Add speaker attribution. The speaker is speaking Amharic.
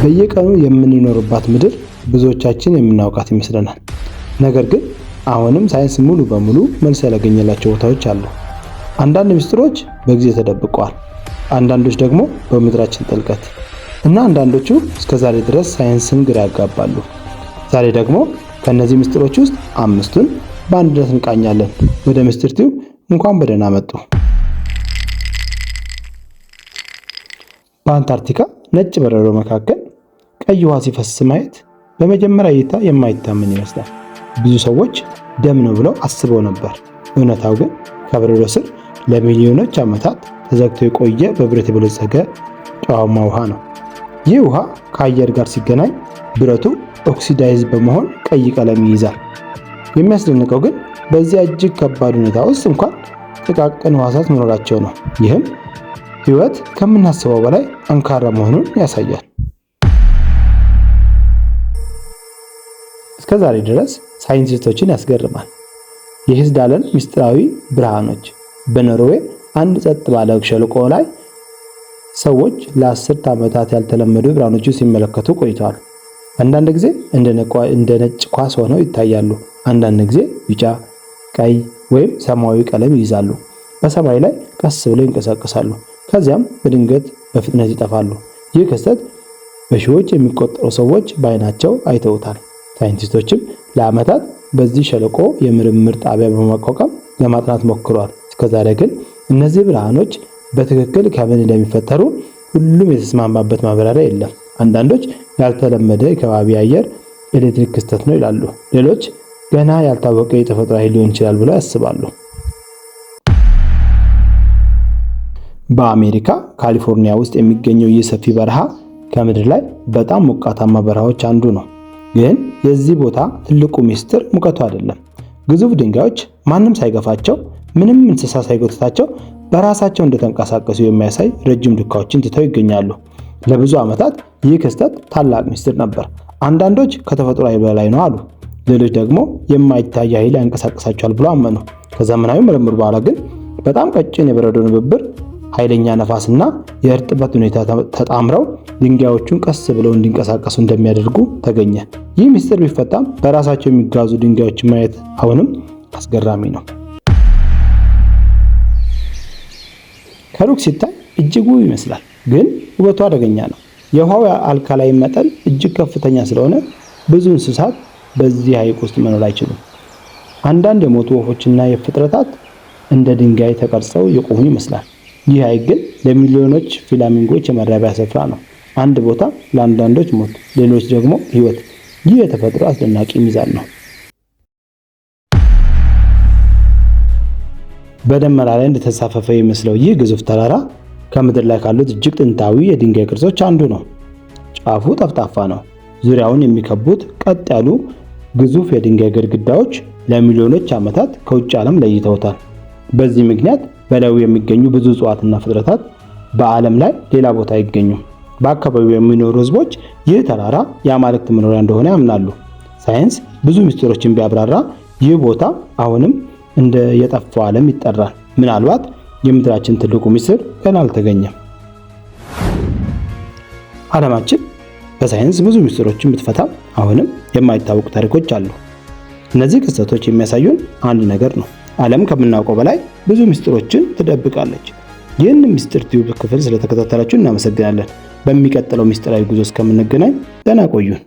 Speaker 1: በየቀኑ የምንኖርባት ምድር ብዙዎቻችን የምናውቃት ይመስለናል። ነገር ግን አሁንም ሳይንስ ሙሉ በሙሉ መልስ ያላገኘላቸው ቦታዎች አሉ። አንዳንድ ምስጢሮች በጊዜ ተደብቀዋል፣ አንዳንዶች ደግሞ በምድራችን ጥልቀት እና አንዳንዶቹ እስከዛሬ ድረስ ሳይንስን ግራ ያጋባሉ። ዛሬ ደግሞ ከእነዚህ ምስጢሮች ውስጥ አምስቱን በአንድነት እንቃኛለን። ወደ ምስጢር ቲዩብ እንኳን በደህና መጡ። በአንታርክቲካ ነጭ በረዶ መካከል ቀይ ውሃ ሲፈስ ማየት በመጀመሪያ እይታ የማይታመን ይመስላል። ብዙ ሰዎች ደም ነው ብለው አስበው ነበር። እውነታው ግን ከበረዶ ስር ለሚሊዮኖች ዓመታት ተዘግቶ የቆየ በብረት የበለጸገ ጨዋማ ውሃ ነው። ይህ ውሃ ከአየር ጋር ሲገናኝ ብረቱ oxidize በመሆን ቀይ ቀለም ይይዛል። የሚያስደንቀው ግን በዚያ እጅግ ከባድ ሁኔታ ውስጥ እንኳን ጥቃቅን ሕዋሳት መኖራቸው ነው። ይህም ሕይወት ከምናስበው በላይ ጠንካራ መሆኑን ያሳያል። እስከ ዛሬ ድረስ ሳይንቲስቶችን ያስገርማል። የሂስዳለን ምስጢራዊ ብርሃኖች። በኖርዌይ አንድ ጸጥ ባለ ሸለቆ ላይ ሰዎች ለአስርት ዓመታት ያልተለመዱ ብርሃኖችን ሲመለከቱ ቆይተዋል። አንዳንድ ጊዜ እንደ ነጭ ኳስ ሆነው ይታያሉ። አንዳንድ ጊዜ ቢጫ፣ ቀይ ወይም ሰማያዊ ቀለም ይይዛሉ። በሰማይ ላይ ቀስ ብለው ይንቀሳቀሳሉ። ከዚያም በድንገት በፍጥነት ይጠፋሉ። ይህ ክስተት በሺዎች የሚቆጠሩ ሰዎች በዓይናቸው አይተውታል። ሳይንቲስቶችም ለዓመታት በዚህ ሸለቆ የምርምር ጣቢያ በማቋቋም ለማጥናት ሞክረዋል። እስከዛሬ ግን እነዚህ ብርሃኖች በትክክል ከምን እንደሚፈጠሩ ሁሉም የተስማማበት ማብራሪያ የለም። አንዳንዶች ያልተለመደ የከባቢ አየር ኤሌክትሪክ ክስተት ነው ይላሉ። ሌሎች ገና ያልታወቀ የተፈጥሮ ኃይል ሊሆን ይችላል ብለው ያስባሉ። በአሜሪካ ካሊፎርኒያ ውስጥ የሚገኘው ይህ ሰፊ በረሃ ከምድር ላይ በጣም ሞቃታማ በረሃዎች አንዱ ነው። ግን የዚህ ቦታ ትልቁ ሚስጥር ሙቀቱ አይደለም። ግዙፍ ድንጋዮች ማንም ሳይገፋቸው፣ ምንም እንስሳ ሳይጎትታቸው በራሳቸው እንደተንቀሳቀሱ የሚያሳይ ረጅም ዱካዎችን ትተው ይገኛሉ። ለብዙ ዓመታት ይህ ክስተት ታላቅ ሚስጥር ነበር። አንዳንዶች ከተፈጥሮ ኃይል በላይ ነው አሉ። ሌሎች ደግሞ የማይታይ ኃይል ያንቀሳቅሳቸዋል ብለው አመኑ። ከዘመናዊ ምርምር በኋላ ግን በጣም ቀጭን የበረዶ ንብብር፣ ኃይለኛ ነፋስና የእርጥበት ሁኔታ ተጣምረው ድንጋዮቹን ቀስ ብለው እንዲንቀሳቀሱ እንደሚያደርጉ ተገኘ። ይህ ምስጢር ቢፈታም በራሳቸው የሚጓዙ ድንጋዮችን ማየት አሁንም አስገራሚ ነው። ከሩቅ ሲታይ እጅግ ውብ ይመስላል፣ ግን ውበቱ አደገኛ ነው። የውሃው አልካላይን መጠን እጅግ ከፍተኛ ስለሆነ ብዙ እንስሳት በዚህ ሐይቅ ውስጥ መኖር አይችሉም። አንዳንድ የሞቱ ወፎችና የፍጥረታት እንደ ድንጋይ ተቀርጸው የቆሙ ይመስላል። ይህ ሐይቅ ግን ለሚሊዮኖች ፍላሚንጎች የመራቢያ ስፍራ ነው። አንድ ቦታ ለአንዳንዶች ሞት፣ ሌሎች ደግሞ ሕይወት። ይህ የተፈጥሮ አስደናቂ ሚዛን ነው። በደመና ላይ እንደተንሳፈፈ የሚመስለው ይህ ግዙፍ ተራራ ከምድር ላይ ካሉት እጅግ ጥንታዊ የድንጋይ ቅርጾች አንዱ ነው። ጫፉ ጠፍጣፋ ነው። ዙሪያውን የሚከቡት ቀጥ ያሉ ግዙፍ የድንጋይ ግድግዳዎች ለሚሊዮኖች ዓመታት ከውጭ ዓለም ለይተውታል። በዚህ ምክንያት በላዩ የሚገኙ ብዙ እጽዋትና ፍጥረታት በዓለም ላይ ሌላ ቦታ አይገኙም። በአካባቢው የሚኖሩ ሕዝቦች ይህ ተራራ የአማልክት መኖሪያ እንደሆነ ያምናሉ። ሳይንስ ብዙ ምስጢሮችን ቢያብራራ ይህ ቦታ አሁንም እንደ የጠፋው ዓለም ይጠራል። ምናልባት የምድራችን ትልቁ ምስጢር ገና አልተገኘም። ዓለማችን በሳይንስ ብዙ ምስጢሮችን ብትፈታም አሁንም የማይታወቁ ታሪኮች አሉ። እነዚህ ክስተቶች የሚያሳዩን አንድ ነገር ነው። ዓለም ከምናውቀው በላይ ብዙ ምስጢሮችን ትደብቃለች። ይህን ምስጢር ቲዩብ ክፍል ስለተከታተላችሁ እናመሰግናለን። በሚቀጥለው ምስጢራዊ ጉዞ እስከምንገናኝ ደህና ቆዩን።